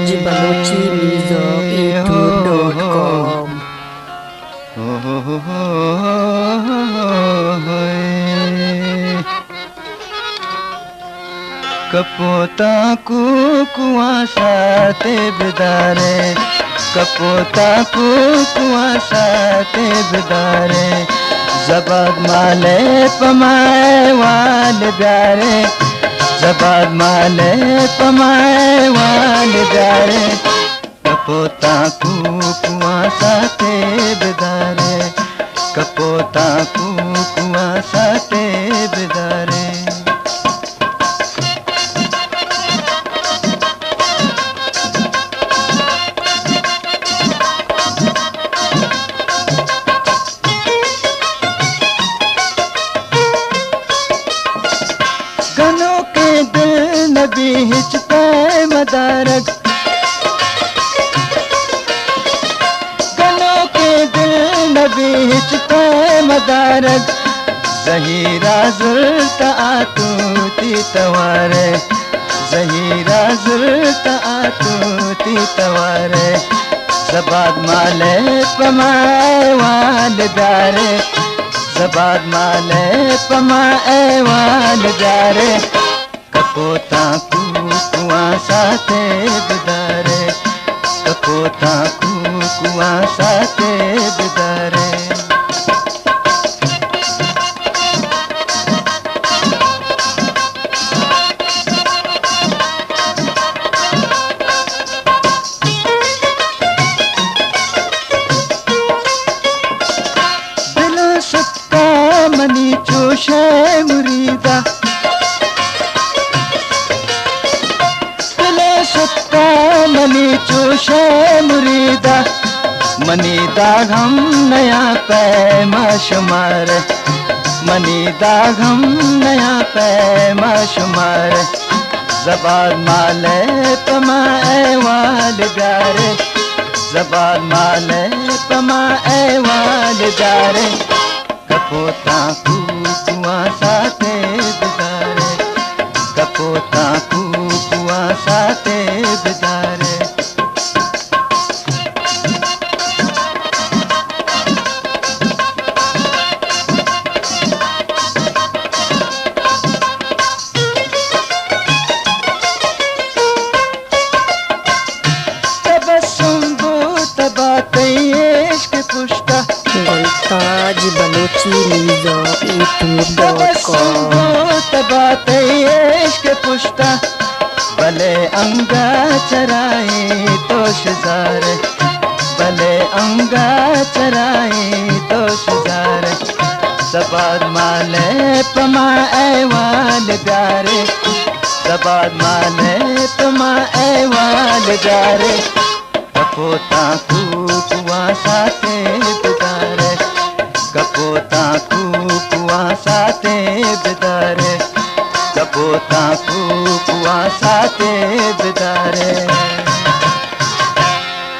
جی Balochi music YouTube dot com. کپوتاں کوکواں ساتے بدارے، کپوتاں کوکواں ساتے بدارے، زباد مالے پمائے وال بیارے، زباد مالے پمائے وال بیارے۔ کپوتاں کوکواں ساتے بدارے، کپوتاں کوکواں ساتے بدارے۔ گنوکیں دل نبی ہچ پیم دارگ، گنوکیں دل نبی ہچ پیم دارگ، زہیرا زرت آتوتی توارے، زہیرا زرت آتوتی توارے، زباد مالے پمائے وال بیارے، زباد مالے پمائے وال بیارے۔ کپوتاں کوکواں ساتے بدارے، کپوتاں کوکواں ساتے بدارے۔ دل ستا منی چوشے مریدا، دل ستا منی چوشے مریدا، منی داغ ہم نیا پیما شمار، منی داغ ہم نیا پیما شمار۔ زباد مالے پمائے وال بیارے، زباد مالے پمائے وال بیارے۔ کپوتاں کوکواں ساتے بدارے، کپوتاں کوکواں ساتے بدارے۔ تبسم بوت باتئی عشق پشتا۔ Gultaj Balochi music YouTube dot com. Tabassum بوت باتئی عشق پشتا، بلے انگا چرائی تو شزار، بلے انگا چرائی تو شزار۔ زباد مالے پما احوال دارے، زباد مالے پما احوال دارے۔ کپوتاں کوکواں ساتے بدارے، کپوتاں کوکواں ساتے بدارے، کپوتاں